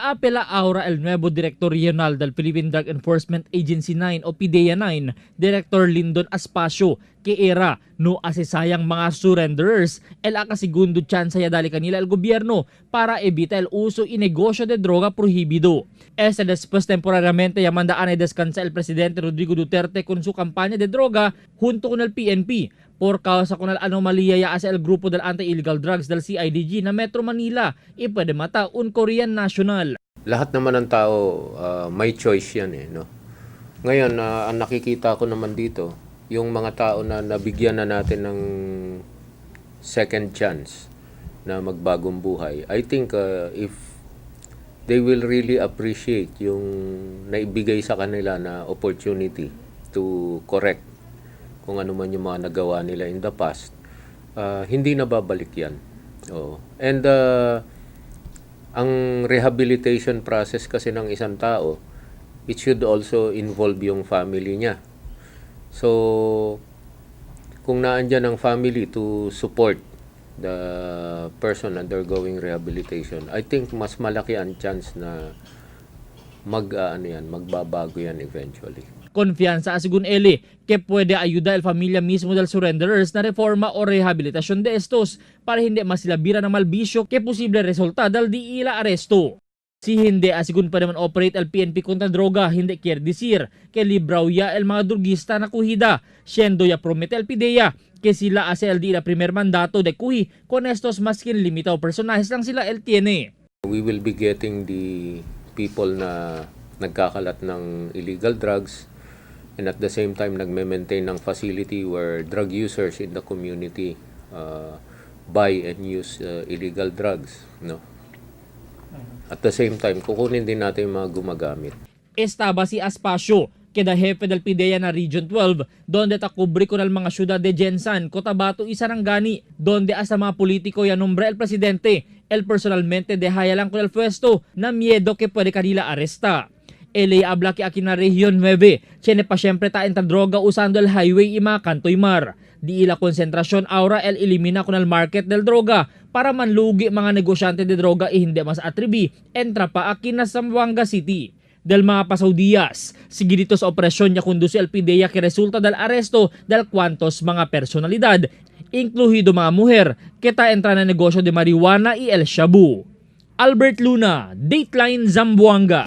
Taapela ahora el nuevo director regional del Philippine Drug Enforcement Agency 9 o PDEA 9, Director Lindon Aspacio, que era no asesayang mga surrenderers el akasigundo chance ya dali kanila el gobyerno para evita el uso y negocio de droga prohibido. Este después temporariamente ya mandaan a descansa el presidente Rodrigo Duterte con su campaña de droga junto con el PNP por causa con el anomalía ya hacia el grupo del anti-illegal drugs del CIDG na Metro Manila y pwede mata un Korean national. Lahat naman ng tao may choice yan eh, no? Ngayon, ang nakikita ko naman dito, yung mga tao na nabigyan na natin ng second chance na magbagong buhay, I think if they will really appreciate yung naibigay sa kanila na opportunity to correct kung ano man yung mga nagawa nila in the past, hindi na babalik yan. Oo. And ang rehabilitation process kasi ng isang tao, it should also involve yung family niya. So, kung naandyan ang family to support the person undergoing rehabilitation, I think mas malaki ang chance na ano yan, magbabago yan eventually. Confianza según él que puede ayudar el familia mismo del surrenderers na reforma o rehabilitación de estos para hindi masilabira ng malbisyo que posible resulta dal di ila aresto. Si hindi asigun pa naman operate el PNP kontra droga, hindi quiere decir que libraw ya el mga drogista na kuhida, siendo ya promete el PDEA que sila hace el di la primer mandato de kuhi con estos más que limitado personajes lang sila el tiene. We will be getting the people na nagkakalat ng illegal drugs and at the same time nagme-maintain ng facility where drug users in the community buy and use illegal drugs, no? At the same time, kukunin din natin yung mga gumagamit. Estaba si Aspacio, queda jefe del PDEA na Region 12, donde ta cubre con el mga syudad de GenSan, Cotabato y Sarangani, donde hasta mga politiko ya nombra el presidente, él personalmente deja ya lang con el puesto na miedo que puede kanila arresta. Ele habla que aquí na Region 9, tiene pa siyempre ta entra droga usando el highway y mga kantoy mar. Di ila konsentrasyon ahora el elimina con el market del droga para manlugi mga negosyante de droga y hindi mas atribi, entra pa aquí na Zamboanga City del mga pasaw días. Sige dito sa operasyon niya conduce el PDEA que resulta del aresto del cuantos mga personalidad, incluido mga muher, que ta entra na negosyo de marihuana y el shabu. Albert Luna, Dateline Zamboanga.